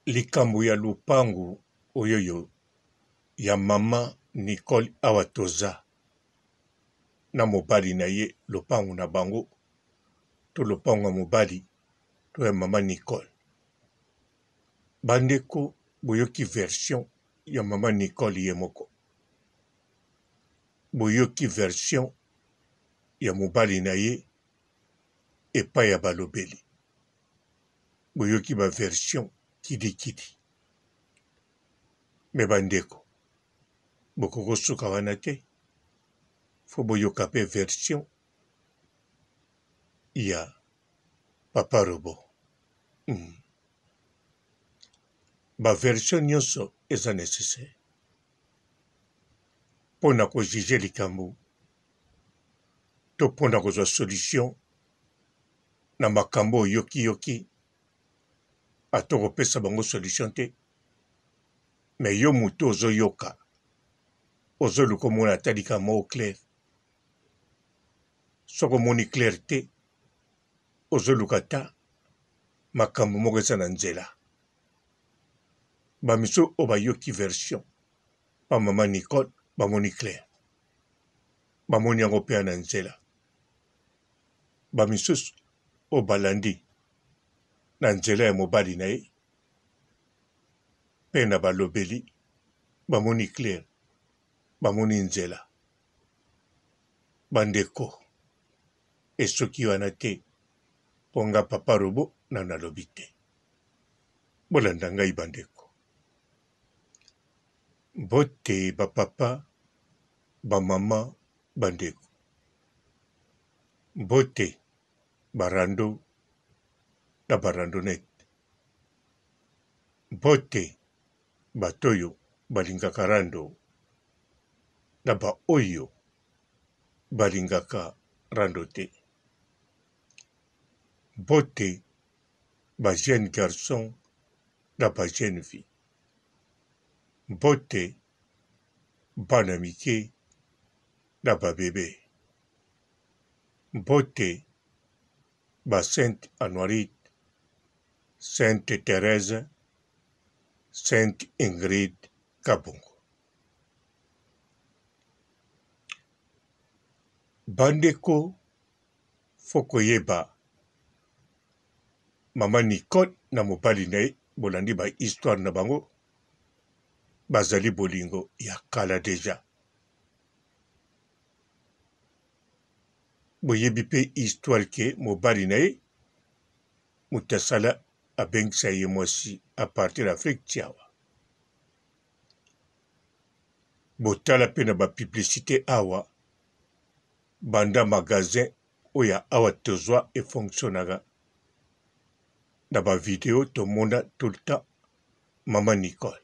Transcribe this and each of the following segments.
Likambo ya lopangu oyoyo ya maman Nicole awa toza na mobali na ye lopangu na bango to lopangu ya mobali to ya maman Nicole. Ba ndeko boyoki version ya maman Nicole ye moko, boyoki version ya mobali na ye epai ya balobeli. Boyoki ba version kidi kidi. Mais ba ndeko bokoki kosuka wana te, faut boyoka pe version ya papa robot. Ba version nionso eza necessaire pona ko juger likambo to pona kozwa solution na makambo oyoki yoki ata okopesa bango solution te mais yo mutu ozo yoka ozo luka omona ata likambo moko clair soki omoni clair te ozo luka ata makambo moko eza na nzela ba misusu oyo bayoki version ba mama Nicole bamoni clair bamoni yango pe na nzela. Ba misusu oyo balandi na nzela ya mobali na ye mpe na balobeli bamoni clair, bamoni nzela. Ba ndeko esuki wana te mpo nga papa robot nanu nalobi te. Bolanda ngai ba ndeko. Mbote ba papa, ba mama, ba ndeko. Mbote ba rando na ba randonnette. Mbote bato oyo balingaka rando na ba oyo balingaka rando te. Mbote ba jeunes garçons na ba jeunes filles. Mbote bana mike na ba bebe. Mbote ba sainte Anuarite, sainte Therèse, sainte Ingrid Kabongo. Ba ndeko faut koyeba mama Nicole na mobali na ye bolandi ba histoire na bango bazali bolingo ya kala dejà. Boyebi pe histoire que mobali na ye moto asala abengisa ye mwasi a partir ya Afrique ti awa. Botala pe na ba publicite awa banda magasin oyo ya awa tozwa e fonctionnaka na ba video tomona tout le temps maman Nicole.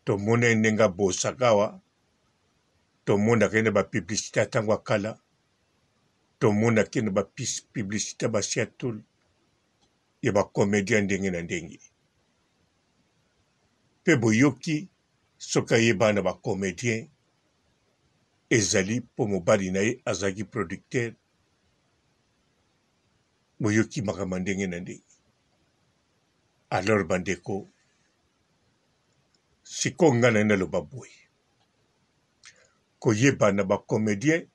Tomona ye ndenge abosaka awa tomonaka ye na ba publicite ya tango ya kala, tomonaka ye na ba publicite ya ba siatul ya ba comedien ndenge na ndenge. Pe boyoki soki ayebana na ba comedien ezali po mobali na ye azalaki producteur, boyoki makambo ya ndenge na ndenge. Alors ba ndeko, sikoyo nga naye naloba boye, koyebana ba comedien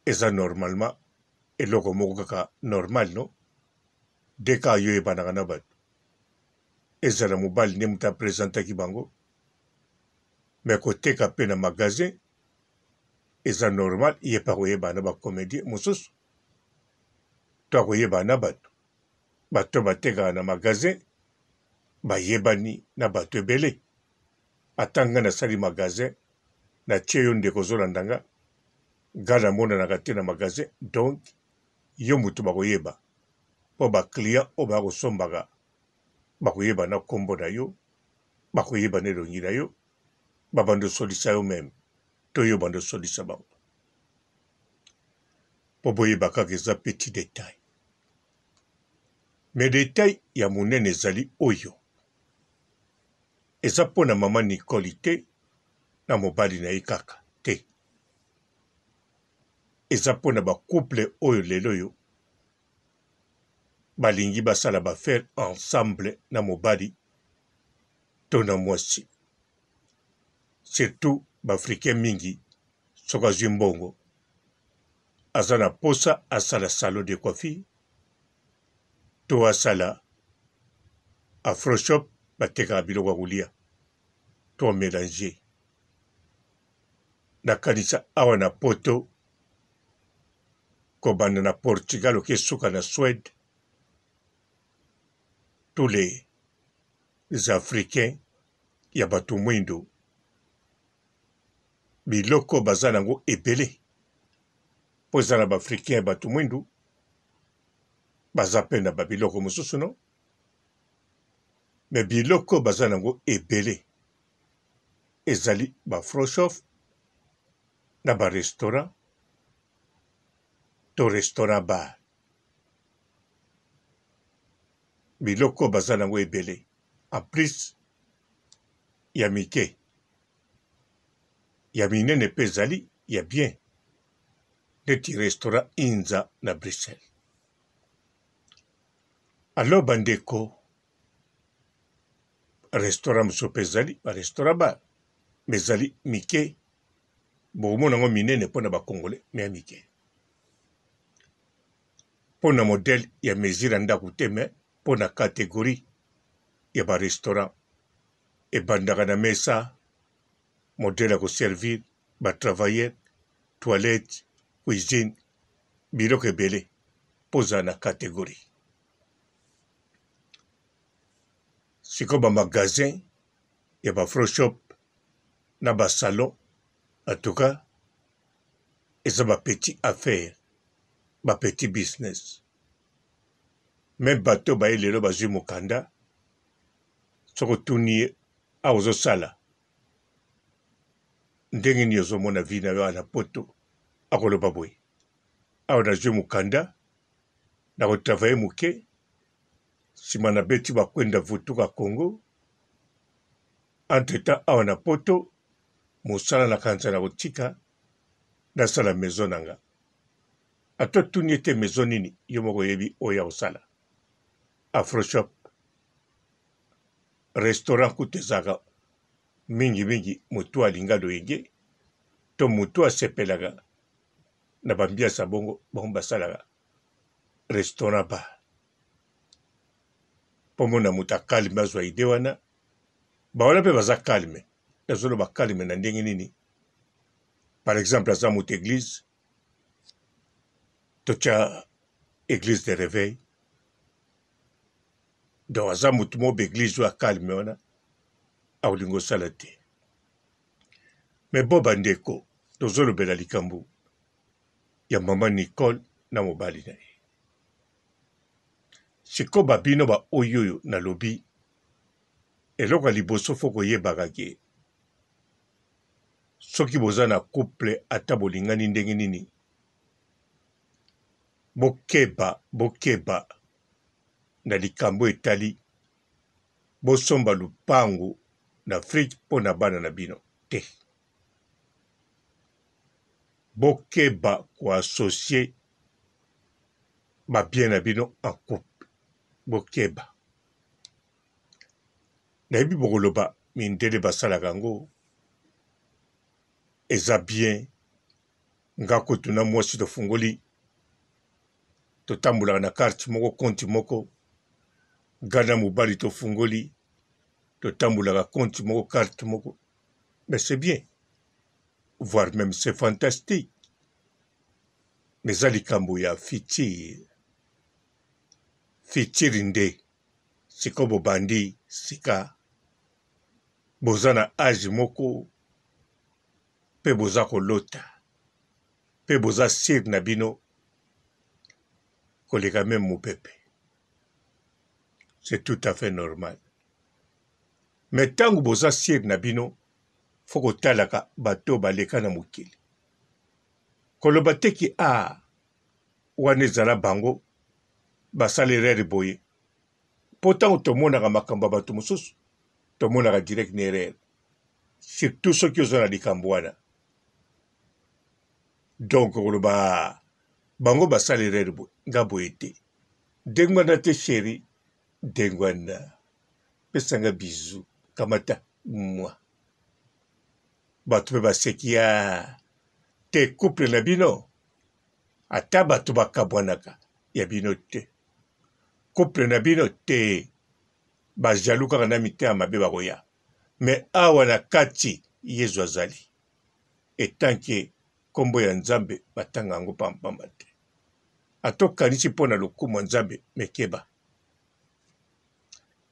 eza normalement eloko moko kaka normal non? De kaka yo oyebanaka na batu ezala mobali nde moto a presentaki bango mais koteka pe na magasin eza normal ye pe akoyebana na ba comedien mosusu to akoyebana na batu bato batekaka na magasin bayebani na bato ebele ata nga nasali magasin natie yo ndeko ozolanda nga nga namonanaka te na magasin donc yo moto bakoyeba mpo ba client oyo baya kosombaka bakoyeba na nkombo na yo bakoyeba na elongi na yo babanda osolisa yo meme to yo obanda osolisa bango mpo boyeba kaka eza petit detail mais detail ya monene ezali oyo eza mpo na mama Nicole te na mobali na ye kaka te eza mpo na ba couple oyo lelo oyo. balingi basala ba faire ensemble na mobali to na mwasi. Surtout ba africain mingi soki azwi mbongo aza na posa asala salon de coiffure to asala afro shop batekaka biloko ya kolia to melange. Nakanisa awa na poto kobanda na Portugal oke suka na Suède tous les africains ya bato mwindo biloko baza nango ebele mpo eza na baafricain ya bato mwindu baza mpe na babiloko mosusu no me biloko baza nango ebele ezali bafroshof na ba restaurant to restaurant bar biloko baza nango ebele en plus ya mike ya minene mpe ezali ya bien neti restaurant Inza na Bruxelles. Alors bandeko, restaurant mosusu mpe ezali ba restaurant bar mais ezali mike bokomona yango minene mpo na ba congolais mais ya mike mpo na modèle ya mesure ya ndako te mais mpo na categorie ya ba restaurant ebandaka na mesa modèle ya koservir ba travailleurs toilette cuisine biloko ebele mpo ozala na categorie sikoyo ba magasin ya ba fro shop na ba salon en tout cas eza ba petit affaire ba petit business meme bato baye lelo bazwi mokanda soki otuni ye awa ozosala ndenge nini ozomona vie na yo na poto akoloba boye awa nazwi mokanda nakotravaille moke nsima nabeti bakwenda vutuka congo entre temps awa na poto mosala nakanisa na kotika nasala maison na nga ata otuni ye te maison nini yo moko oyebi oyo ya kosala afroshop restaurant kutu ezalaka mingi mingi motu alinga loyenge to motu asepelaka na bambiasa bongo bango basalaka restaurant bar mpo mona moto akalme azwa ide wana bawana mpe baza calme nazoloba calme na ndenge nini par exemple aza moto eglise totya eglise de réveil donc aza moto moko baeglise oyo akalme wana akolinga osala te me bo bandeko tozolobela likambo ya mama Nicole na mobali na ye. Sikoyo ba bino ba oyo oyo nalobi eloko ya liboso fo koyebaka ke soki boza na couple ata bolingani ndenge nini bokeba bokeba na likambo etali bosomba lupangu na Afrique mpo na bana na bino te. Bokeba ko associer ba bien na bino en couple. Bokeba. Nayebi bokoloba mindele basalaka yango eza bien nga kutu na mwasi tofungoli totambolaka na carte moko compte moko nga na mobali tofungoli totambolaka compte moko carte moko mais c'est bien voire meme c'est fantastique mais eza likambo ya futur futur nde sikoyo bobandi sika boza na age moko mpe boza kolota mpe boza sire na bino koleka meme mopepe c'est tout à fait normal mais ntango boza sire na bino fo kotalaka bato oyo baleka na mokili koloba te ki a ah, wana ezala bango basala erreur boye mpo ntango tomonaka makambo ya bato mosusu tomonaka direct na erreur surtout soki oza na likambo wana donc koloba bango basala erreur boye nga boye te. Ndenge wana te chérie, ndenge wana. Pesa nga bisou, kamata mwa. Bato pe baseki ya te couple na bino ata bato bakabwanaka ya bino te. Couple na bino te. Ba jaloux kaka na mitema mabe bakoya. Mais awa na kati Yezu azali. Etant que kombo ya Nzambe batanga yango pamba pamba te. Ata okanisi mpo na lokumu ya Nzambe, mais keba.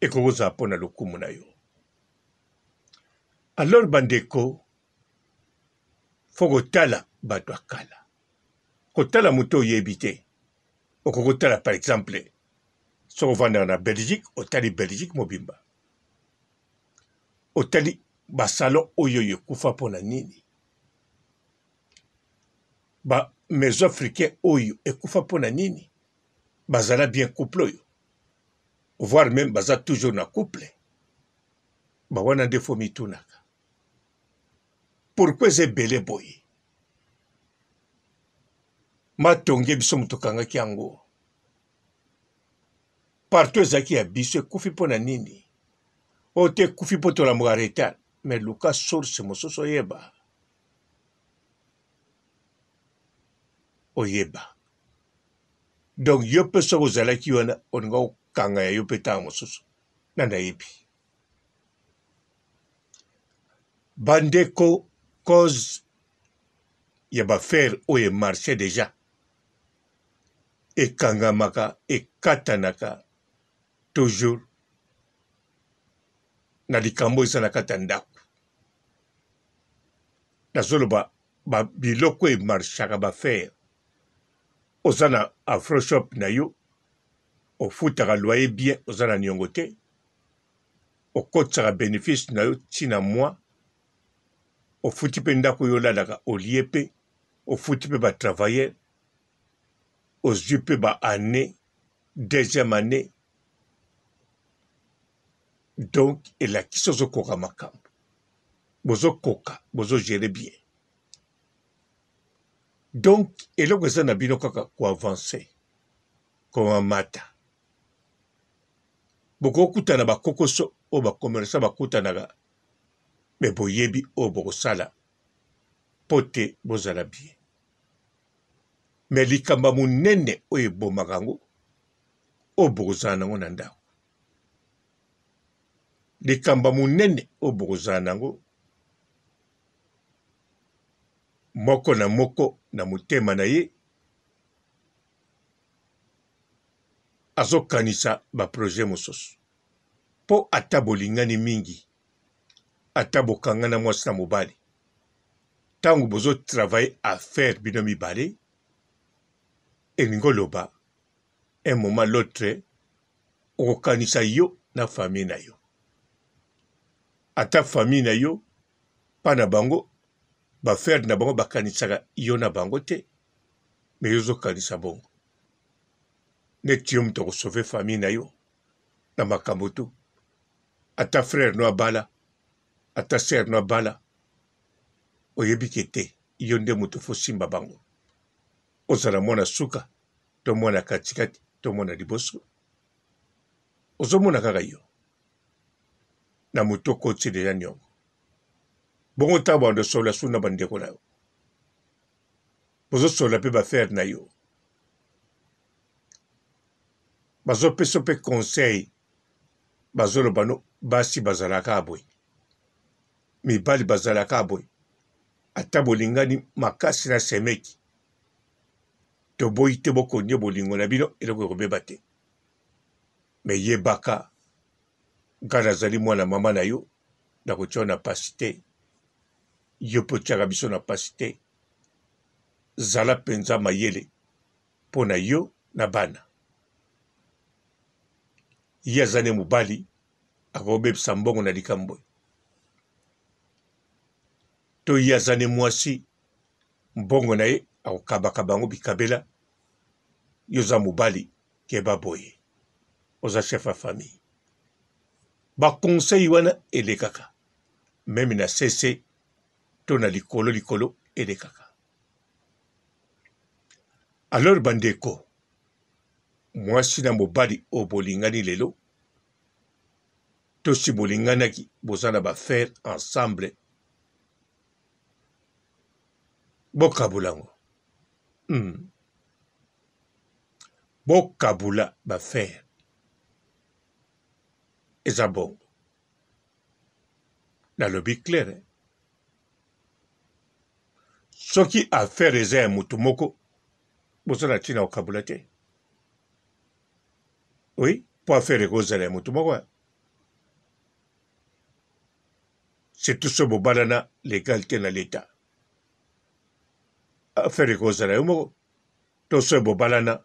Ekoki kozala mpo na lokumu na yo. Alors bandeko, fo kotala bato ya kala. Kotala moto oyebi te. Okoki kotala par exemple, soki ofandaka na Belgique, otali Belgique mobimba. Otali ba salon oyo ekufa mpo na nini? Ba maison africain oyo ekufa mpo na nini? Bazala bien couple oyo, voire meme baza toujours na couple. Ba wana nde fo mitunaka pourquoi eza ebele boye? Matonge biso moto tokangaki yango partout ezalaki ya biso ekufi mpo na nini? Oyo te ekufi mpo tolamuka retard, mais luka source mosusu oyeba. Oyeba. Donc yo mpe soki ozalaki wana olinga kokanga ya yo mpe ntango mosusu nani ayebi. Bandeko cause ya ba fer oyo emarche deja ekangamaka ekatanaka toujours na likambo eza na kati ya ndako. Nazoloba ba biloko emarchaka ba fer oza na afroshop na yo ofutaka loyer bien oza na niongo te okotisaka benefice na yo ti na mois ofuti mpe ndako oyo olalaka olie mpe ofuti mpe ba travailleur ozwi mpe ba année deuxième année donc elakisi ozokoka makambo bozokoka bozo gere bien donc eloko eza na bino kaka koavance komamata bokokutana bakokoso oyo bacommerçant bakutanaka me boyebi oyo bokosala mpo te bozala bien me likambo ya monene oyo ebomaka yango oyo bokozala nango na ndako likambo ya monene oyo bokozala na yango moko na moko na motema na ye azokanisa ba projet mosusu mpo ata bolingani mingi ata bokangana mwasi na mobali ntango bozo travailler affaire bino mibale elingi oloba un moment l'autre okokanisa yo na famille na yo ata famille na yo mpa na bango ba frère na bango bakanisaka yo na bango te me yo ozokanisa bongo neti yo moto akosauve famille na yo na makambo tu ata frère no abala ata sœur no abala oyebi ke te yo nde moto fosimba bango ozala mwana suka to mwana katikati to mwana liboso ozomona kaka yo na moto okoti deja niongo bongo ntango bando solola su na bandeko na yo bozosolola mpe bafere na yo bazopesa mpe conseil bazoloba no basi bazalaka boye mibali bazalaka boye ata bolingani makasi na semeki toboyi te bokondio bolingo na bino eloko ekobeba te me yebaka nga nazali mwana mama na yo nakotia yo na pasi te yo mpe otiaka biso na pasi te zala mpenza mayele mpo na yo na bana ye aza nde mobali akobebisa mbongo na likambo oyo to ye aza nde mwasi mbongo na ye akokabaka bango bikabela yo oza mobali keba boye oza chef ya famille ba conseil wana elekaka meme na sese to na likolo likolo elekaka alors bandeko. Mwasi na mobali oyo bolingani lelo to si bolinganaki boza na ba faire ensemble bokabola yango hmm. Bokabola ba faire eza bongo nalobi claire soki affaire eza ya moto moko boza na ntina kokabola te oui mpo affaire ekozala ya moto moko surtout so bobalana legal te na leta affaire ekozala yo moko to so bobalana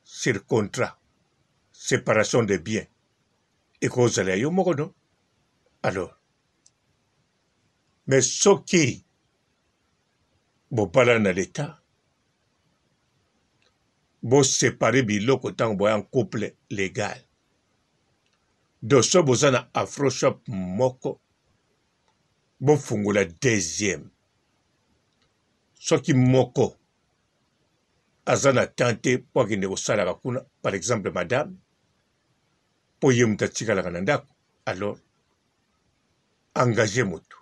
sur contrat séparation de biens ekozala ya yo moko no alors mais soki bobalana na leta bo separe biloko ntango boya en couple legal donc soki boza na afro shop moko bofungola deuxième soki moko aza na temps te mpo akende kosalaka kuna par exemple madame mpo ye moto atikalaka na ndako alors engage moto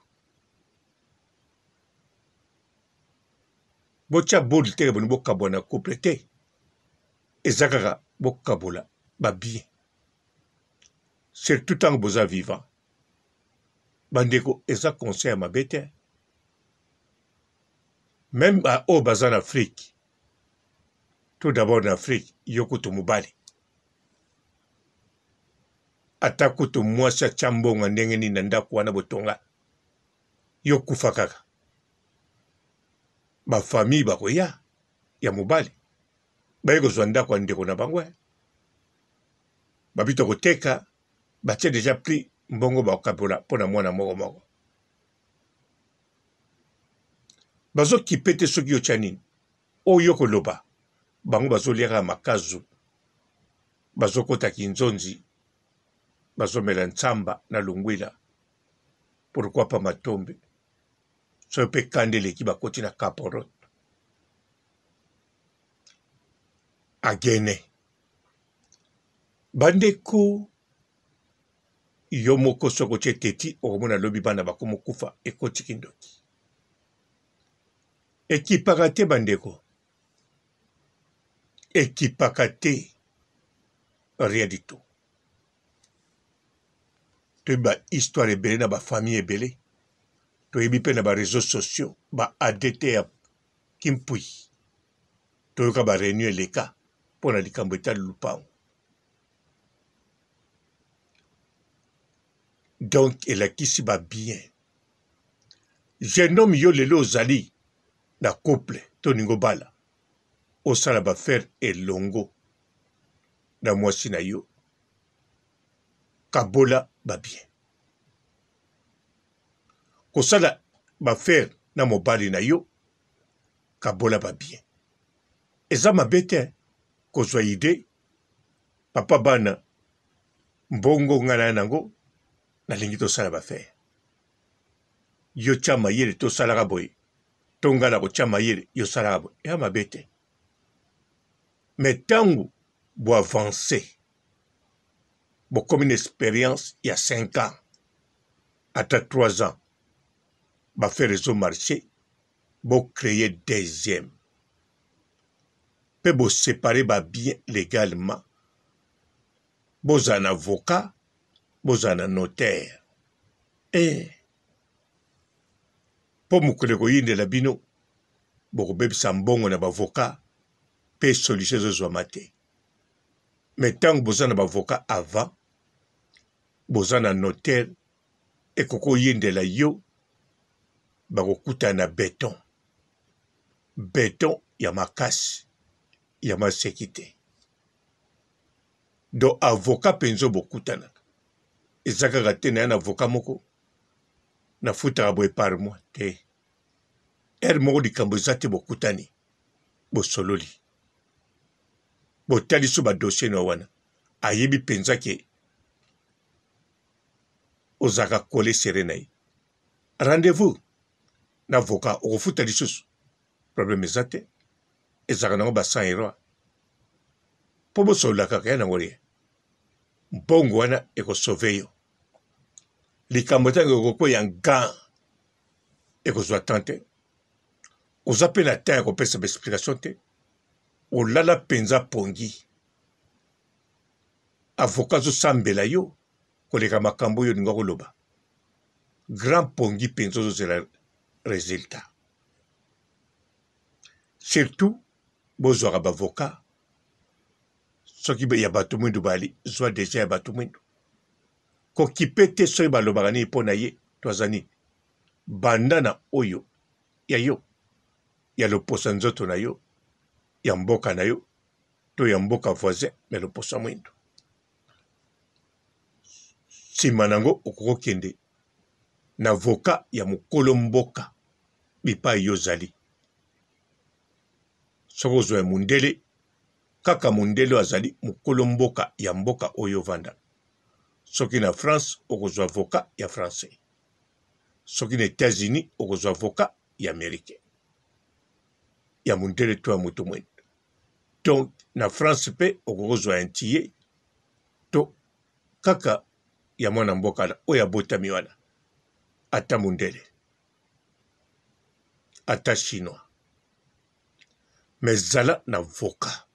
Botia boule te boni bokabwana couple te eza kaka bokabola ba bien surtout ntango boza vivant bandeko eza conseil ya mabe te meme baoyo baza na Afrique tout d'abord na Afrique yo kutu mobali ata kutu mwasi atya mbongo ndenge nini na ndako wana botonga yo kufa kaka ba famille bakoya ya mobali baye kozwa ndako ya ndeko na bango eh. Babi tokoteka batie deja prix mbongo bakokabola mpo na mwana moko moko bazokipe te soki otya nini oyo koloba bango bazolia kaka makazu bazokota kinzonzi bazomela nsamba na lungwila pourquoi pas matombe soki mpe kanda eleki bakoti na kaporot agene bandeko yo moko soki otie teti okomona lobi bana bakomokufa ekoti kindoki ekipaka te bandeko ekipaka te rien du tout toyebi ba histoire ebele na ba famille ebele toyebi mpe na ba réseaux sociaux ba adt ya kimpui toyoka ba réunion eleka mpo na likambo etali lupango donc elakisi ba bien jeune homme yo lelo ozali na couple to olingi obala osala ba faire elongo na mwasi na yo kabola ba bien kosala ba faire na mobali na yo kabola ba bien eza mabe te kozwa idee papa bana mbongo ngai na nango nalingi tosala ba faire yo tya mayele tosalaka boye to ngai nakotya mayele yo salaka boye eya mabe te me ntango bo avance bokomi na experience ya 5 ans ata 3 ans bafere ezo marche bo cree deuxième mpe bosepare ba bien legalement bozala na avocat bozala na notaire eh. Mpo mokolo ekoyindela bino bokobebisa mbongo na bavoka mpe solution ezozwama te me ntango boza na bavoka avant boza na notaire ekoki koyindela yo bakokutana na beton beton ya makasi ya maseki te donc avocat mpenza bokutanaka eza kaka te na ya na avocat moko nafutaka boye par mois te heure moko likambo eza te bokutani bosololi botali so badossier na wana ayebi mpenza ke ozalaka kole sere na ye rendez-vous na avocat okofuta lisusu problème eza te ezalaka nango ba 100 euro. Mpo bosolola kaka ya nango rien. Mbongo wana ekosauve yo. Likambo ntango ekokweya nga ekozwa temps te. Oza mpe na temps ya kopesa ba explication te. Olala mpenza pongi. Avocat azosambela yo koleka makambo oyo olinga koloba. Grand pongi mpenza ozozela resultat. Surtout bozwaka ba avocat soki ya bato mwindu bali zwa deja ya bato mwindu. Kokipe te soki balobaka nini mpo na ye to aza nini. Banda na oyo ya yo ya loposo ya nzoto na yo ya mboka na yo to ya mboka voisin ya loposo ya mwindu. Nsima na yango okoki kokende na avocat ya mokolo mboka bipai yo ozali. Soki ozwa ya mondele, kaka mondele oyo azali mokolo mboka ya mboka oyo ovanda. Soki na France, okozwa avocat ya français. Soki na Etats-Unis, okozwa avocat ya américain. Ya mondele to ya moto mwindo. Donc na France pe okoki kozwa ya ntiye to kaka ya mwana mboka wana oyo abotami wana, ata mondele ata chinois, mais zala na avocat.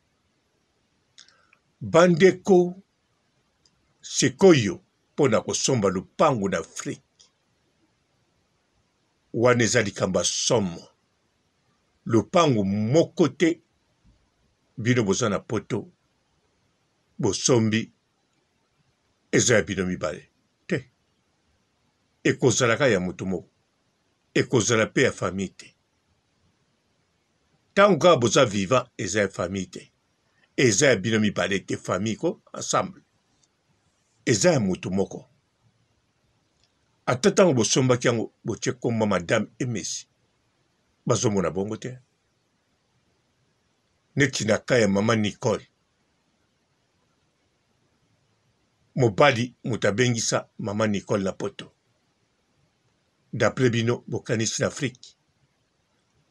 Bandeko, sikoyo mpo na kosomba lopango na Afrique wana eza likambo ya somo. Lopango moko te bino boza na poto bosombi eza ya bino mibale te, ekozala kaka ya moto moko, ekozala pe ya famille te. Tango kaka boza vivant eza ya famille te, eza ya bino mibale te, famille ko ensemble eza ya moto moko. Ata tango bosombaki yango botie kombo madame et monsieur, bazomona bongo te. Neti na cas ya mama Nicole, mobali moto abengisa mama Nicole na poto. D'après bino bokanisi na Afrique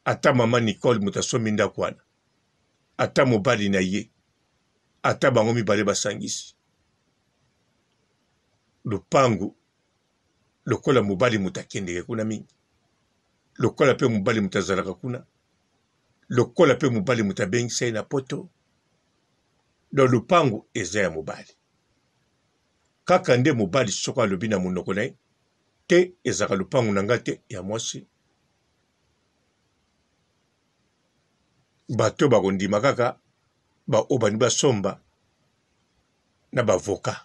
ata mama Nicole moto asombi ndako wana, ata mobali na ye, ata bango mibale basangisi lopangu, lokola mobali moto akendeke kuna mingi, lokola pe mobali moto azalaka kuna, lokola pe mobali moto abengisa ye na poto, donc lopangu eza ya mobali. Kaka nde mobali soko alobi na monoko na ye te ezalaka lopangu na nga te ya mwasi, bato bakondima kaka baoyo balingi basomba na ba avocat.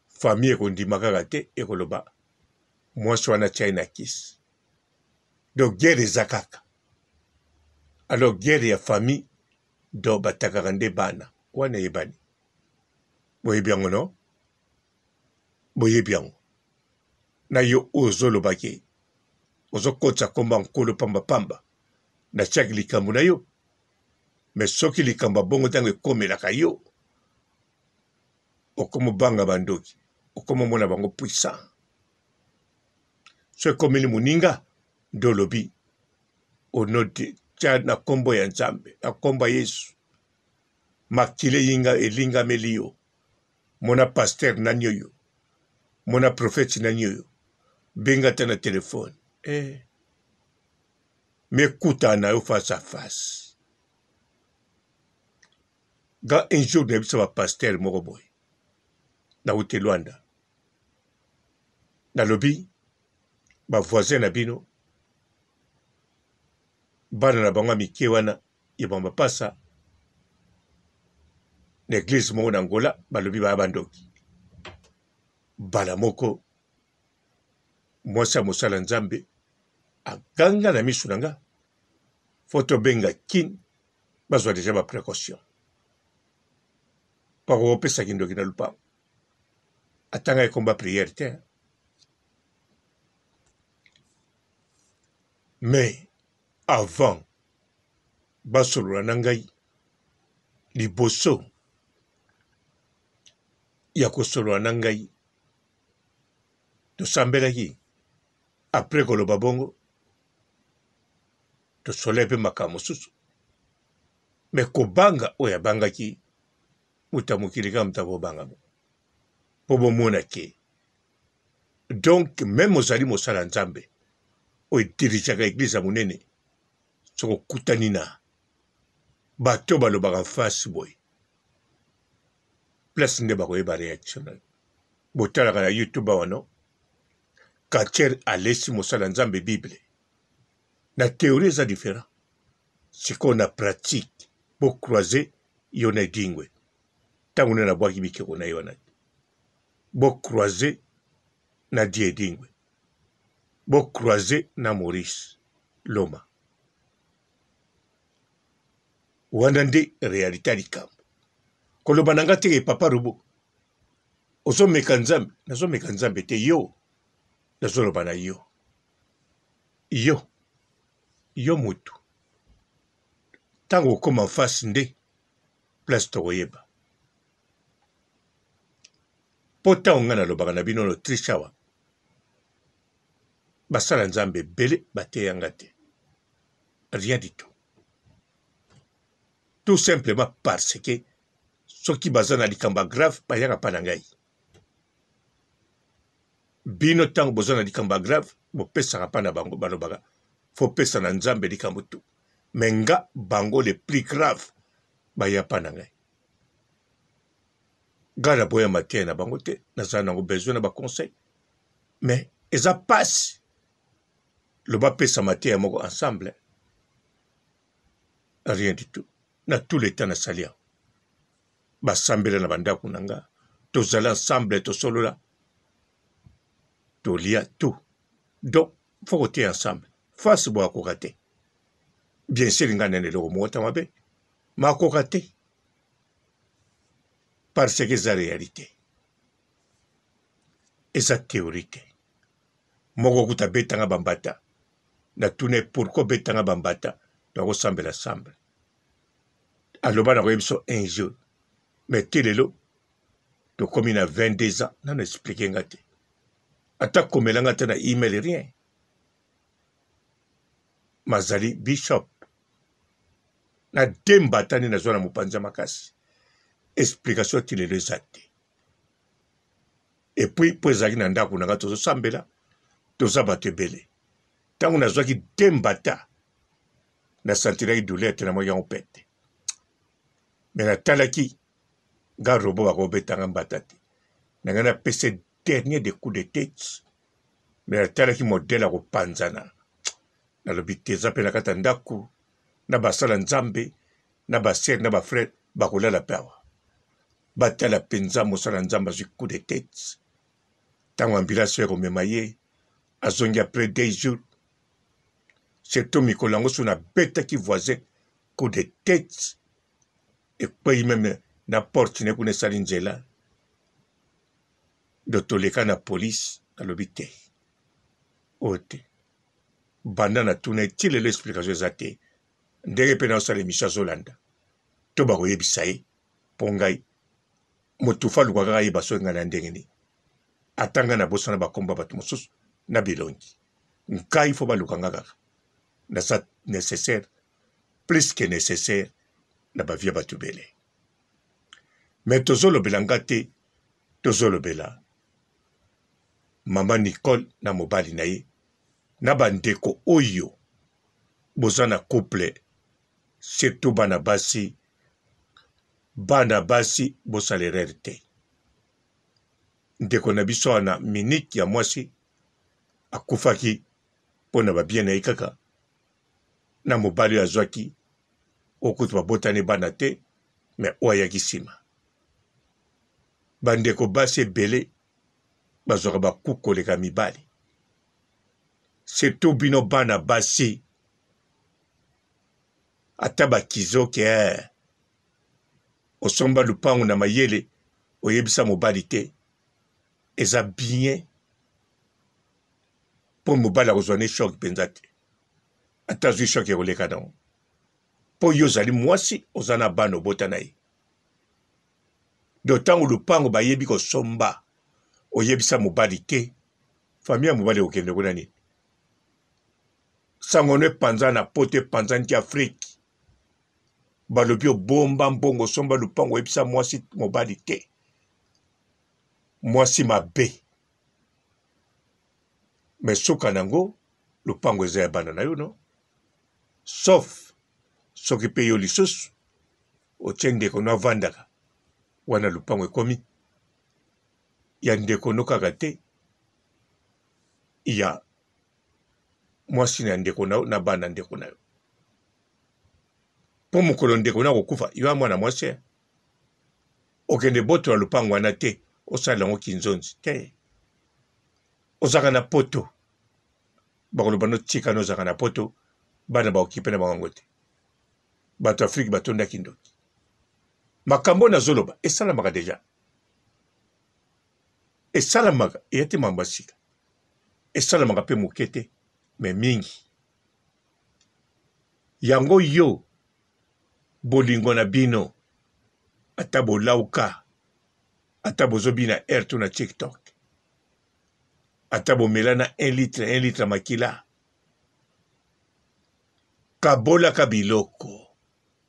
Famille ekondima kaka te, ekoloba mwasi wana atia ye na kisi. Donc guerre eza kaka. Alors guerre ya famille donc batakaka nde bana wana eyebani. Boyebi yango no? Boyebi yango. Na yo oyo ozoloba ke ozokotisa kombo ya Nkolo pamba pamba na tiaki likambo na yo. Mais soki likambo ya bongo ntango ekomelaka yo, okomobanga bandoki, okomomona bango puissant. So ekomeli moninga nde olobi au nom de tia na kombo ya Nzambe, na kombo ya Yesu, makila eyinga elingameli yo. Mona pasteur nani oyo, mona prophète nani oyo, benga ata na telefone eh. Mekutana na yo face à face. Nga un jour nayebisa ba pasteur moko boye, nauti Luanda, nalobi ba voisin na bino bana na bango ya mike wana ya ba mapasa na eglise moko na Angola, balobi baya bandoki. Mbala moko mwasi ya mosala Nzambe aganga na misu na nga, fo tobenga kin bazwa deja ba precaution, bakokopesa kindoki na lupango. Atanga ekomba prière te, mais avant basolola na ngai liboso ya kosolola na ngai tosambelaki apres koloba bongo tosololaki mpe makambo mosusu me kobanga oyo abangaki. Moto ya mokili kaka moto akobanga bo. Mpo bomona ke donc meme ozali mosala Nzambe oyo edirigeaka eglise ya monene, soki okutani na bato balobaka face boye place nde bakoyeba reaction na yo. Botalaka na YouTube awa no Catcher alesi mosala Nzambe Bible na théorie eza différent, sikoyo na pratique bo croiser yo na Edingwe ntango nde nabwaki bikeko na ye wana te bo croiser na Die Edingwe bo croiser na Maurice Loma wana nde realite ya likambo. Koloba na nga te ke papa Robo ozomeka Nzambe, nazomeka Nzambe te yo nazoloba na yo yo yo mutu ntango okoma face nde place tokoyeba mpo ntango ngai nalobaka na bino no triche awa basala nzambe ebele bateya nga te rien du tout tout simplement parce que soki baza na likambo ya grave bayaka mpa na ngai bino ntango boza na likambo ya grave bopesaka mpa na bango balobaka fopesa na nzambe likambo tu me nga bango le plus grave baya mpa na ngai ngai naboya mateya na bango te nazala nango besoin na baconseil mais eza mpasi loba pesa mateya moko ensemble rien du tout na tout le temps nasali yango basambela na bandako na nga tozala ensemble tosolola tolia tout donc fo koteya ensemble face boye akoka te bien sûr nga nene eloko moko ta mabe makoka te parce que eza réalité eza théorie te moko kuta abetanga bambata natuna ye pourquoi obetanga bambata nakosambela samble aloba nakoyebi biso un jour mais ti lelo tokomi na 22 ans nano explike nga te ata komela nga te na email rien mazali bishop na de mbata nde nazwa na mopanzi ya makasi explication ti lelo eza te epuis mpo ezalaki na ndako na nga tozosambela toza bato ebele ntango nazwaki de mbata na sentiraki douleur te namonaki yango pete me natalaki nga robo bakobeta nga mbata te na ngai napesa dernier de coup de tete me natalaki modele ya kopanzana nalobi te eza mpe na kati ya ndako na basala nzambe na basere na bafrere bakolala mpe awa batala mpenza mosala nzambe azwi coup de tete ntango ambulance oyo ekomema ye azongi après deux jours surtout mikolo yango so nabetaki voisin coup de tete ekwei meme na porte ne kuna esali nzela do toleka na police nalobi te oyo te banda na tuna ye ti lelo explication eza te ndenge mpe naosala emission azolanda to bakoyebisa ye mpo ngai moto fa aluka kaka ayeba soki ngai na ndenge nini ata ngai nabosana bakomba bato mosusu na bilongi ngai fo baluka nga kaka naza nécessaire plus que nécessaire na bavie ya bato ebele me tozolobela nga te tozolobela mama Nicole na mobali na ye na bandeko oyo boza na couple surtout bana basi bana basi bosala erreur te ndeko na biso wana minute ya mwasi akufaki mpo na babien na ye kaka na mobali oyo azwaki oyo kutu babotani bana te me oyo ayaki nsima bandeko basi ebele bazwaka baku koleka mibali surtout bino bana basi ata bakizoke eh. Osomba lupangu na mayele oyebisa mobali te eza bien mpo mobali akozwa ne choc mpenza te ata azwi choc ekoleka nango mpo yo ozali mwasi oza na bana obota na ye do ntango lupango bayebi kosomba oyebisa mobali te famille ya mobali ekokende kuna nini sango no epanza na poto epanzani ti afrike. Balobi obomba mbongo, osomba lupango, oyebisa mwasi mobali te. Mwasi mabe. Mais suka nango lupango eza ya bana na yo no? Sauf soki pe yo lisusu otie ndeko no avandaka wana lupango ekomi ya ndeko no kaka te ya mwasi na ndeko na yo na bana ndeko na yo mpo mokolo ndeko na akokufa yo ya mwana mwasi eh? Okende botola lopango wana te osala yango kinzonzi te ozalaka na poto bakoloba no tika no ozalaka na poto bana baokipe na bango yango te bato afrike batonda kindoki makambo oyo nazoloba esalamaka deja esalamaka eya te mambo ya sika esalamaka mpe moke te me mingi yango yo bolingo na bino ata bolauka ata bozobina air to na tiktok ata bomela na 1 litre 1 litre makila kabolaka biloko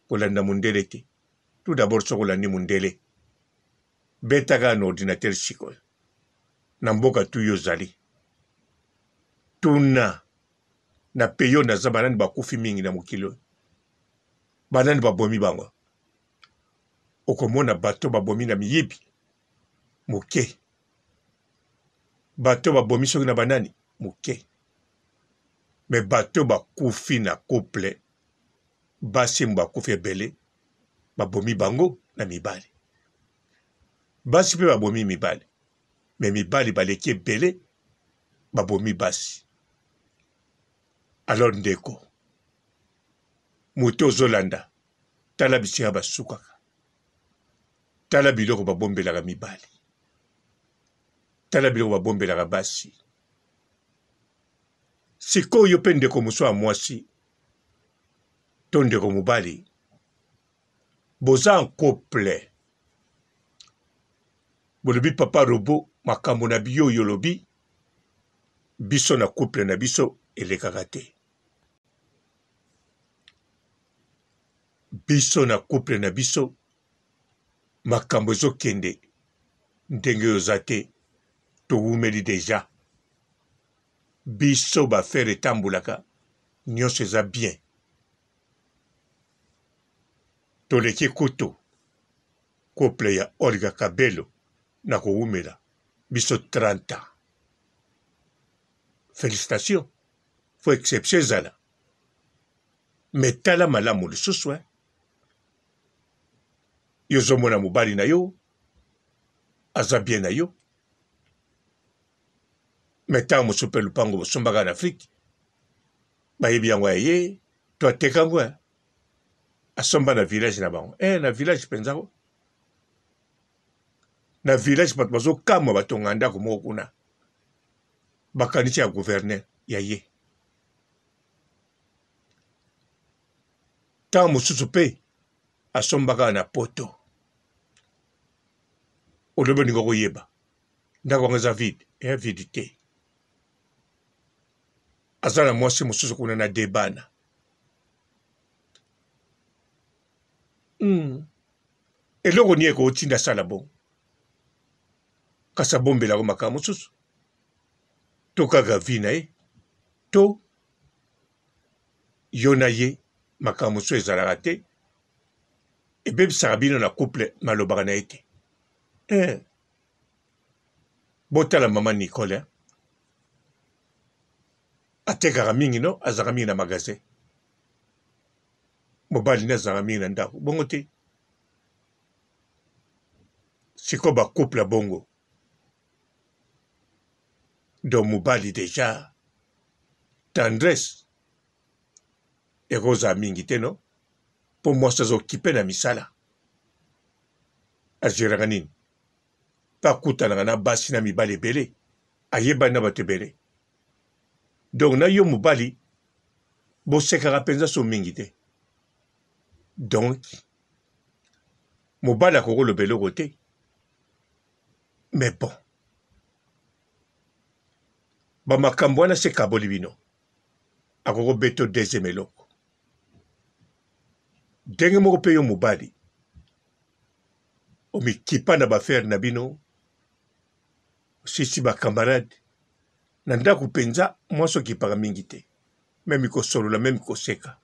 kolanda mondele te tout d'abord soki olandi mondele beta kaka na ordinateur sikoyo na mboka tu yo ozali tuna na pays oyo naza banani bakufi mingi na mokili oyo banani babomi bango okomona bato babomi na miyibi moke bato babomi soki na banani moke me bato bakufi na couple basi bakufi ebele babomi bango na mibali basi mpe babomi mibali me mibali baleki ebele babomi basi alors ndeko moto ozolanda tala bisika basukaka tala biloko babombelaka mibali tala biloko babombelaka basi sikoyo mpe ndeko mosusu ya mwasi to ndeko mobali boza en couple bolobi papa robo makambo na biyo oyo olobi biso na couple na biso elekaka te biso na couple na biso makambo ezokende ndenge oyo oza te towumeli deja biso bafere etambolaka nyonso eza bien toleki kutu couple ya Olga Kabelo na kowumela biso 30 ans. Felicitations, faut exception ezala. Mais tala malamu lisusu eh. Yo ozomona mobali na yo aza bien na yo mais ntango mosusu mpe lupango bosombaka na Afrique bayebi yango ya ye to ateka yango eh. Asomba na village na bango eh, na village mpenza ko na village bato bazokamwa batonga ndako moko kuna bakanisi ya gouverneur ya ye ntango mosusu mpe asombaka na poto olobi olinga koyeba ndako yango eza vide eya vide te aza na mwasi mosusu kuna na debana Eloko nini ekotinda asala bongo? Kasi abombelako makambo mosusu to kaka vie na ye to yo na ye makambo mosusu ezalaka te ebebisaka bino na couple malobaka na ye te eh. Botala mama Nicole eh? Atekaka mingi no azalaka mingi na magasin mobali nde azalaka mingi na ndako bongo te sikoyo ba couple ya bongo donc mobali deja tendresse ekozala mingi te no mpo mwasi azokipe na misala ageraka nini mpe akutanaka na basi na mibali ebele ayebani na bato ebele donc na yo mobali bosekaka mpenza so mingi te donc mobali akoki koloba eloko te mais bon bamakambo wana se kaboli bino akoki kobeta deuxième eloko. Ndenge moko mpe yo mobali, omikipa na bafere na bino, osisi ba camarade na ndako mpenza, mwasi okipaka mingi te, meme kosolola, meme koseka.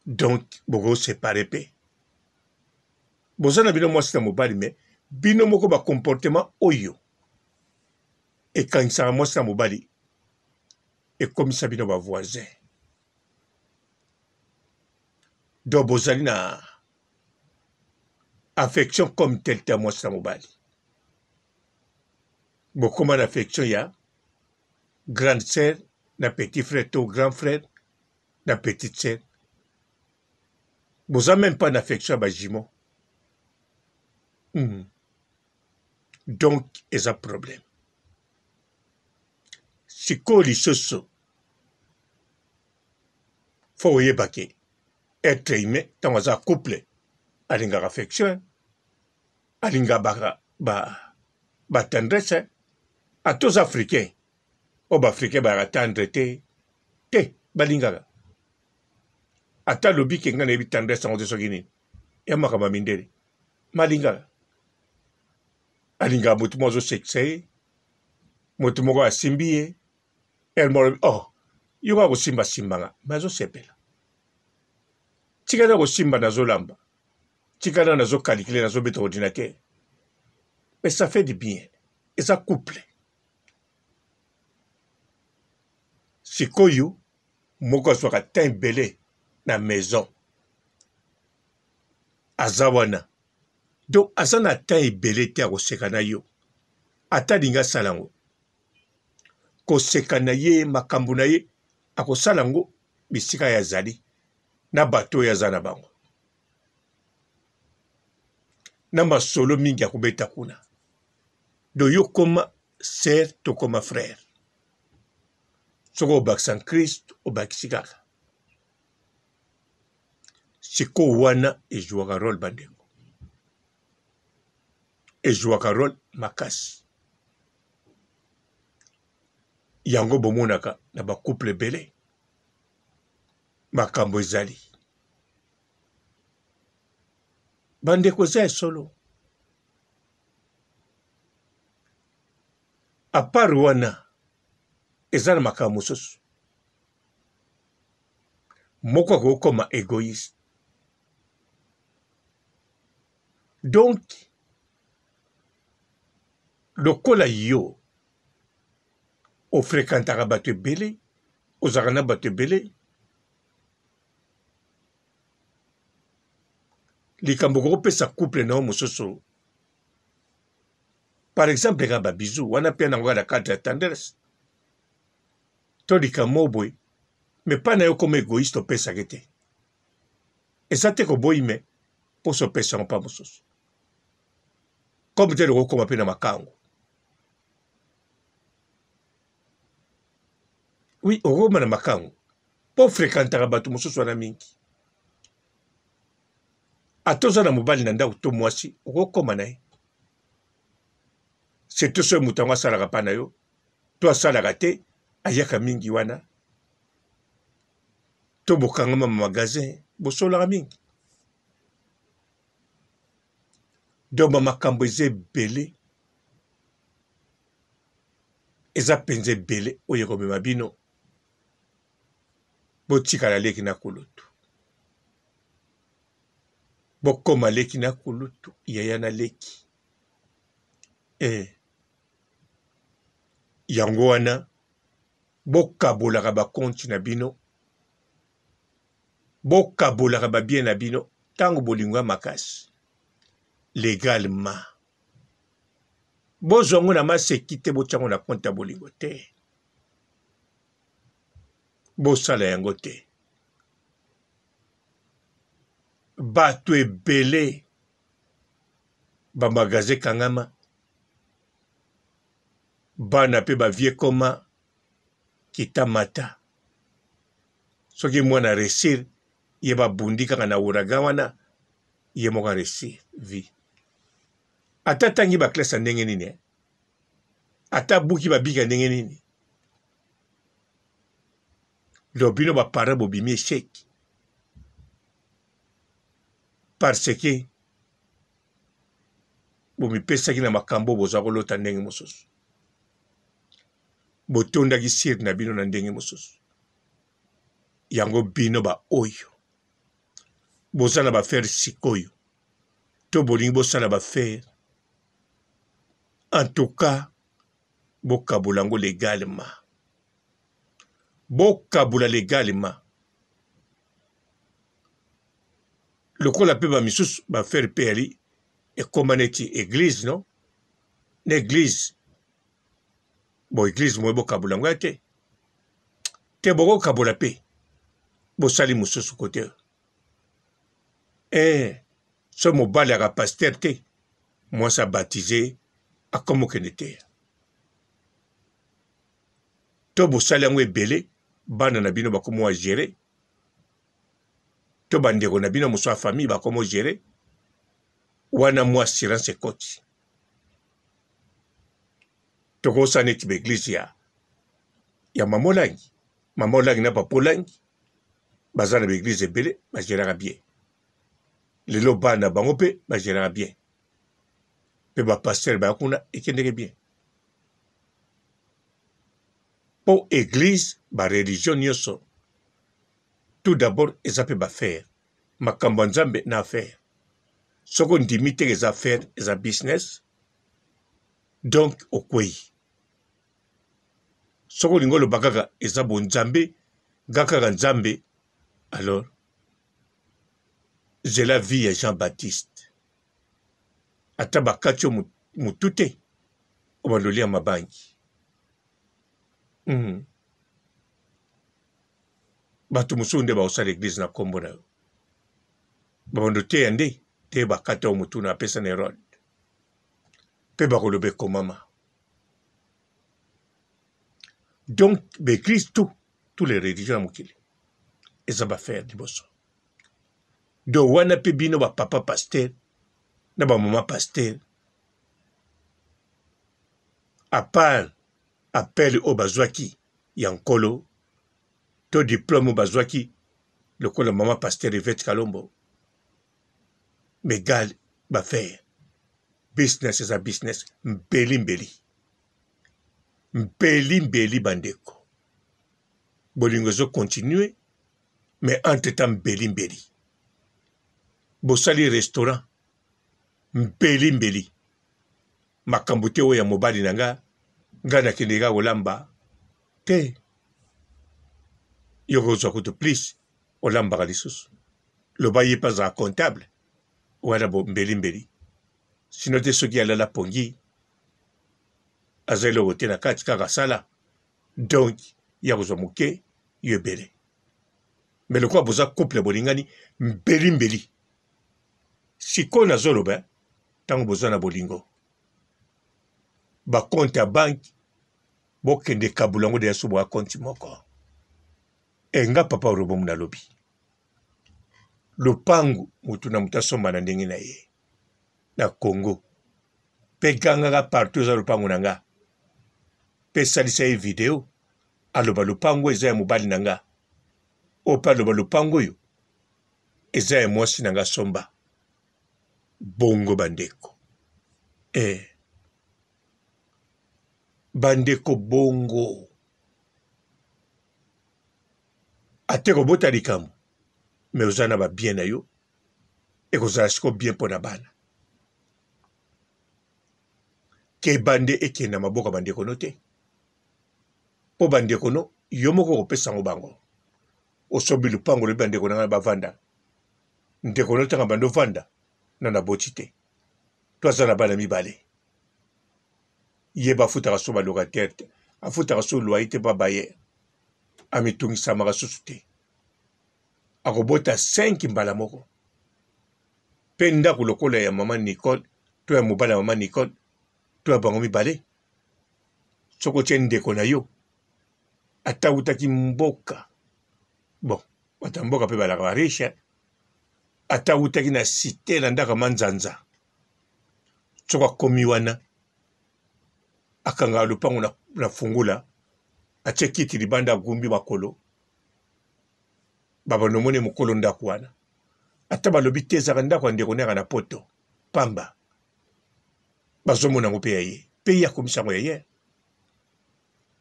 Donc boko separe mpe, boza na bino mwasi na mobali, me bino moko ba comportement oyo ekangisaka mwasi na mobali ekomisa bino ba voisin. Donc bozali na affection comme tel te ya mwasi na mobali, bokoma na affection ya grande sœur na petit frère to grand frère na petite sœur, boza meme pas na affection ya ba jumeaux. Donc eza problème. Sikoyo lisusu fo oyeba ke être humain ntango aza couple alingaka affection, alingaka ba, ba, ba tendresse. Ata oza africain, oyo ba africain bayaka tendre te te, balingaka ata alobi ke ngai nayebi tendresse yango te soki nini ya makambo ya mindele, malingaka alingaka moto moko azosekisa ye, moto moko asimbi ye elmo alobi oh yo kaka kosimba simba nga, me azosepela. Tika na kosimba nazolamba, tika na nazokalikile, nazobeta ordinateur, mais ça fait du bien, eza couple. Sikoyo moko azwaka temps ebele na maison, aza wana donc aza na temps ebele te ya koseka na yo, ata alingi asala yango koseka na ye makambo na ye akosala yango bisika ye azali na bato oyo aza na bango na masolo mingi akobeta kuna. Do yo koma sœur to koma frère, soki obakisa Christ obakisi kaka. Sikoyo wana ezuaka role bandeko, ezuaka role makasi. Yango bomonaka na ba couple ebele makambo ezali bandeko, eza ya solo. Apart wana eza na makambo mosusu, moko akokoma egoïste. Donc lokola yo ofrekantaka bato ebele, ozalaka na bato ebele, likambo okopesa couple na yo mosusu, par exemple kaka ba bisous wana mpe nango kaka na cadre ya tendresse to likambo moko boye, mais pa na yo koma egoïste, opesaka te, eza te koboyi, me mposa opesa yango mpa mosusu comme tel okokoma mpe na makango. Oui, okokoma na makango mpo ofrekantaka bato mosusu wana mingi. Ata oza na mobali na ndako to mwasi, okokoma na ye surtout soki moto yango asalaka mpa na yo to asalaka te, ayaka mingi wana to bokangama ma magasin, bosolaka mingi. Donc ba makambo eza ebele, eza mpenza ebele oyo ekomema bino botikala leki na kulutu, bokoma leki na kulutu, yaya na leki. Eh, yango wana bokabolaka ba compte na bino, bokabolaka ba bien na bino ntango bolingo ya makasi legalement. Bozwa yango na maseki te, botya yango na compte ya bolingo te, bosala yango te. Bato ebele ba magasin ekangama, bana pe ba vie ekoma kita mata. Soki mwana resir ye babundi kaka na ouragan wana, ye moko aresir vie. Ata atangi ba classe ya ndenge nini, eh? Ata abuki babika ya ndenge nini, donc bino ba parents bobimi echec. Parce que bomipesaki na makambo boza kolota ndenge mosusu. Botondaki sire na bino na ndenge mosusu. Yango bino ba oyo boza na ba affaire sikoyo to bolingi bosala ba affaire en tout cas bokabola yango legalement bokabola legalement lokola mpe bamisusu bafere mpe yali ekoma neti eglise no na eglise bo eglise moye bokabola yango ya te te bokokabola mpe bosali mosusu kote eh, so mobali aka pasteur te mwasi abatize akoma okende teya to bosali yango ebele bana na bino bakoma wa gere to bandeko na bino mosusu ya famille bakoma ogere wana mwa assurance ekoti tokosala neti baeglise ya, ya mama olangi mama olangi na papa olangi baza na baeglise ebele bageraka bien lelo bana bango mpe bageraka bien mpe bapastere baya kuna ekendeke bien mpo eglise bareligion nyonso tout d'abord eza mpe bafaire makambo ya nzambe na affaire soki ondimi te eza affaire eza business donc okwei soki olingi oloba kaka eza bonzambe nga kaka nzambe alors zela vie ya jean baptiste ata bakati yo motu te obanda olia mabangi mm. Bato mosusu nde bakosala eglise na nkombo na yo babanda oteya nde te bakata yo motu na apesa na Herode mpe bakoloba ekomama donc baeglise tout tous les religions ya mokili eza bafere liboso donc wana mpe bino bapapa paster na bamama paster apart appel oyo bazwaki ya nkolo to diplome oyo bazwaki lokola mama pasteur Yvette Kalombo megal bafere business eza business mbeli mbeli mbeli mbeli bandeko bolingo ezo continue mais entre temps mbeli mbeli bosali restaurant mbeli mbeli makambo te oyo ya mobali na nga nga nakende kaka kolamba te yo kozwa kutu plus olambaka lisusu loba ye mpe azala comptable wana bo mbeli mbeli sino te soki alala pongi aza eloko te na kati kaka asala donc ya kozwa moke yo ebele me lokola boza couple bolingani mbeli mbeli sikoyo nazoloba ntango boza na bolingo bakonte ya banki bokende kabula yango deja so boya konti moko e nga papa robomu nalobi lopangu motu na motu asomba na ndenge na ye na congo mpe gangaka partout eza lopango na nga mpe salisa ye video aloba lopango eza ya mobali na nga oyo mpe aloba lopango oyo eza ya mwasi na nga somba bongo bandeko eh. Bandeko bongo ate kobota likambo me oza na babien na yo ekozala siko bien mpo na bana keba nde ekende na maboko ya bandeko no te mpo bandeko no yo moko okopesa yango bango osombi lupango olobi bandeko na ngai bavanda ndeko no ntango bando ovanda na naboti te to aza na bana mibale ye bafutaka so balocataire te afutaka so loyer te mpa bayer amitungisamaka susu te akobota 5 mbala moko mpe ndako lokola ya mama Nicole to ya mobali ya mama Nicole to ya bango mibale soki otie ndeko na yo ata awutaki mboka bon bato ya mboka mpe balaka ba riche ata awutaki na cite na ndako ya manzanza soki akomi wana akangaka lopango na, na fungula atie kiti libanda agumbi makolo babanda omoni mokolo ndako wana. Ata balobi te ezalaka ndako ya ndeko nayaka na poto pamba, bazomona yango mpe ya ye, mpe ye akomisa yango ya ye.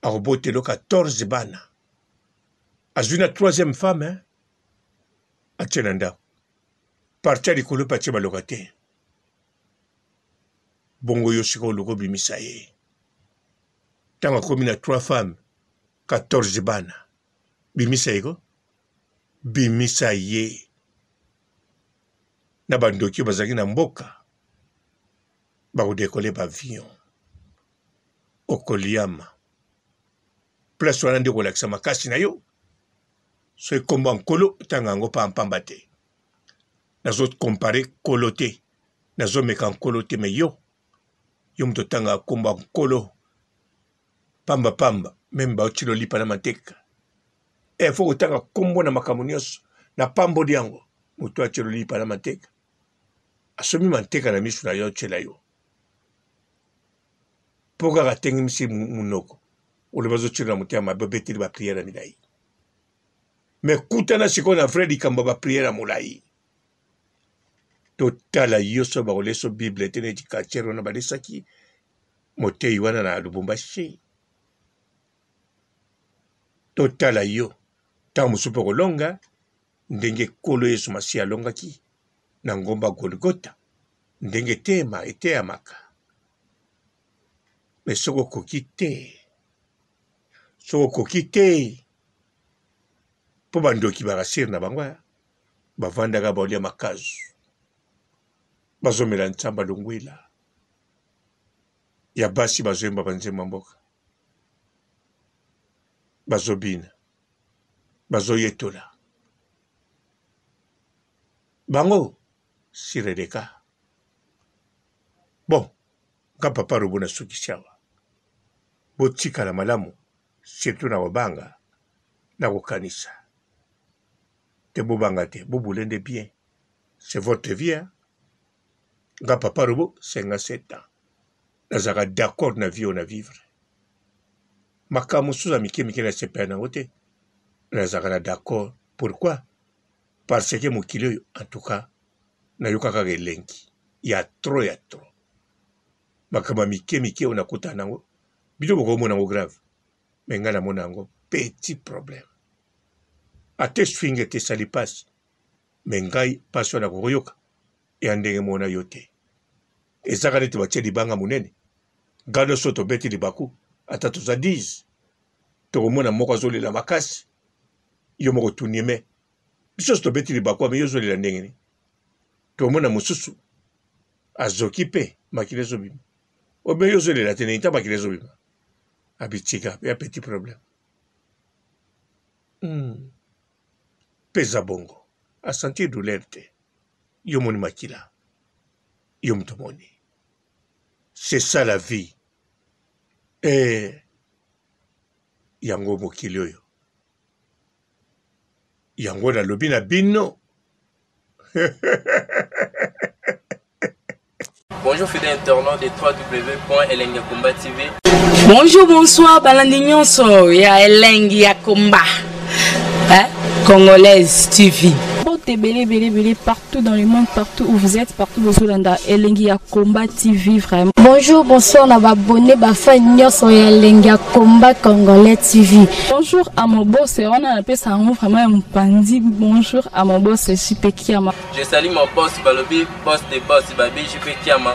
Akobotelo 14 bana, azwi na troisième femme hein? Atie na ndako parti ya likolo mpe atie balocataire. Bongo yo sikoyo oluka obimisa ye ntango akomi na 3 femmes 14 bana, bimisa ye ko, bimisa ye na bandoki oyo bazalaki na mboka bakodekole baavion, okoliama place wana nde okolakisa makasi na yo. Soki nkombo ya nkolo otanga yango pampamba te, nazo compare nkolo te, nazomeka nkolo te, me yo yo moto otangaka nkombo ya nkolo pamba pamba, meme baotilo lipa na manteka e fo kotanga nkombo na makambo nyonso na pamboli yango. Moto atielo lipa na manteka, asomi manteka na miso na yo, otyela yo mpo kaka atengimisi monoko, olobi azotyela na motema mabe, obeteli bapriere ya milai. Me kutana sikoyo na vrai likambo ya bapriere ya molai, totala yo so bakoleso bible te neti katiere wana balesaki moteyi wana na Lubumbashi. Totala yo ntango mosusu mpe okolonga ndenge Nkolo Yesu Masiya alongaki na ngomba Golgota, ndenge eteyema eteyamaka. Me soki okoki te, soki okoki te, mpo bandoki barasire na bango bavandaka baolia makazu, bazomela nsamba longwela ya basi, bazoyemba banzembo ya mboka, bazobina, bazoyetola bango sireleka. Bon, nga papa robo nasukisi awa, botikala malamu, surtout na kobanga na kokanisa te, bobanga te, bobule nde bien, c'est votre vie hein? Nga papa robo 57 ans nazalaka d'accord na vie oyo na vivre. Makambo mosusu ya mike mike nasepela na yango te, nazalaka na d'accord. Pourquoi? Parce que mokili oyo en tout cas nayoka kaka elengi ya trop ya trop. Makambo ya mike mike oyo nakutana na yango, bino bokomona yango grave, mais ngai namona yango petit problème. Ata eswingi ete esali mpasi, mais ngai mpasi wana nakokoyoka ya ndenge moko na yo te. Ezaka neti batie libanga monene, ngai nyonso tobeti libaku, ata toza 10 tokomona moko azolela makasi, yo moko otuni ye, me biso nyonso tobeti libaku, me yo ozolela ndenge nini? Tokomona mosusu azoki mpe makila ezobima, obe yo ozolela te ndenge ta makila ezobima, abitika ya petit problème. Mpe eza bongo, asentir douleur te, yo moni makila, yo moto omoni. C'est ça la vie. Eh, yango mokili oyo, yango nalobi na bino. Bonjour fidèles internautes de www.elengiyakomba TV. Bonjour, bonsoir, balandi nyonso ya Elengi ya Komba. Hein? Congolaise TV. Mbote ebele ebele ebele partout dans le monde, partout où vous êtes, partout bozolanda Elengi ya Komba TV vraiment. Bonjour, bonsoir na ba abonné ba fan nyonso ya Elengi ya Komba Congolais TV. Bonjour à mon boss, wana napesa yango vraiment ya mopanzi. Bonjour à mon boss JP Kiama. Je salue mon boss balobi boss de boss babi JP Kiama.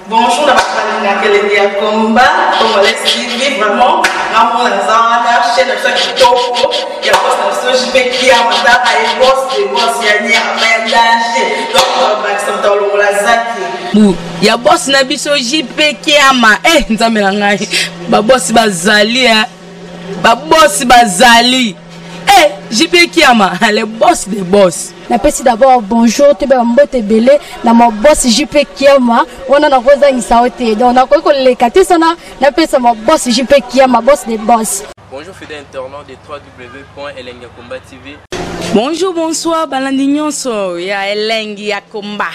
Bonjour na bato balingaka elengi ya combat congolais TV, vraiment ngamona naza wana chaîne na biso ya kitoko ya boss na biso JP Kiama, tala ye boss de boss ya nyama ya danger, donc bakisa moto alongola zaki bu ya boss na biso JP Kiama. Eh, nzambe na ngai, ba boss bazali eh. Ba boss bazali eh, JP Kiama le boss de boss. Napesi d'abord bonjour toyeba mbote ebele na ma boss JP Kiama, wana nakozangisa yo te, donc nakoki koleka te sana napesa ma boss JP Kiama, boss de boss. Bonjour fidèles internautes de www.elengiyakomba TV. Bonjour, bonsoir, balandi nyonso ya Elengi ya Komba.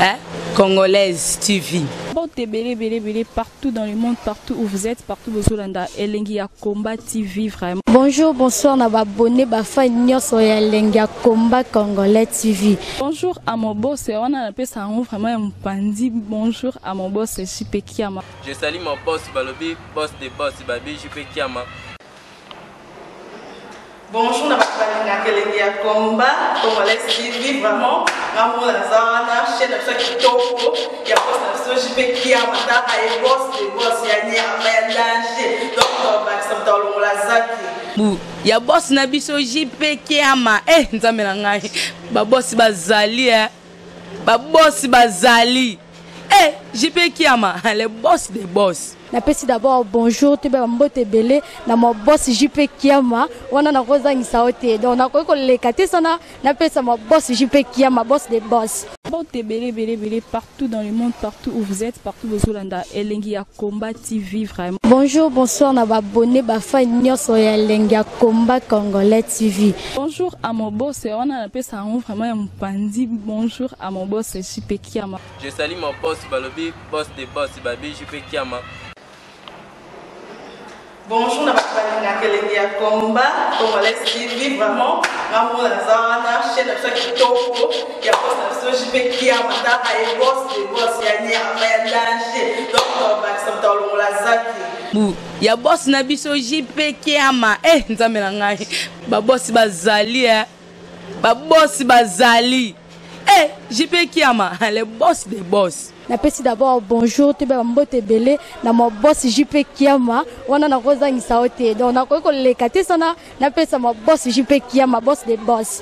eh? Congolaise TV. Mbote ebele ebele ebele partout dans le monde, partout où vous êtes, partout bozolanda Elengi ya Combat TV vraiment. Bonjour, bonsoir na ba abonné ba fan nyonso ya Elengi ya Combat Congolais TV. Bonjour à mon boss, wana napesa yango vraiment ya mopanzi. Bonjour à mon boss JP Kiama. Je salue mon boss balobi boss de boss babi JP Kiama. Bonjour na bato balingaka elengi ya combat congolais TV, vraiment nga moko naza wana, chaîne na biso ya kitoko ya boss na biso JP Kiama, taka ye boss de boss ya nyama ya danger, donc tobakisa moto alongola zaki bu ya boss na biso JP Kiama. Eh, nzambe na ngai, babosi bazali, eh. Babosi bazali, eh, JP Kiama, le boss de boss. Napesi d'abord bonjour, toyeba bambote ebele na ma boss JP Kiama, wana nakozangisa yo te, donc nakoki koleka te sana napesa ma boss JP Kiama, boss de boss. Mbote ebele ebele ebele partout dans le monde, partout où vous êtes, partout bozolanda Elengi ya Combat TV vraiment. Bonjour, bonsoir na ba abonné ba fan nyonso ya Elengi ya Combat Congolais TV. Bonjour à mon boss, wana napesa yango vraiment ya mopanzi. Bonjour à mon boss JP Kiama. Je salue mon boss balobi boss de boss babi JP Kiama. Bonjour na bato balingaka elengi ya combat congolais TV, vraiment nga moko naza wana, chaîne na biso ya kitoko ya boss na biso JP Kiama, taka ye boss de boss ya nyama ya danger, donc tobakisa moto alongola zaki bu ya boss na biso JP Kiama. Eh, nzambe na ngai, babosi bazali, eh. Babosi bazali, eh, JP Kiama, le boss de boss. Napesi d'abord bonjour, toyeba bambote ebele na ma boss JP Kiama, wana nakozangisa yo te, donc nakoki koleka te sana napesa ma boss JP Kiama, boss de boss.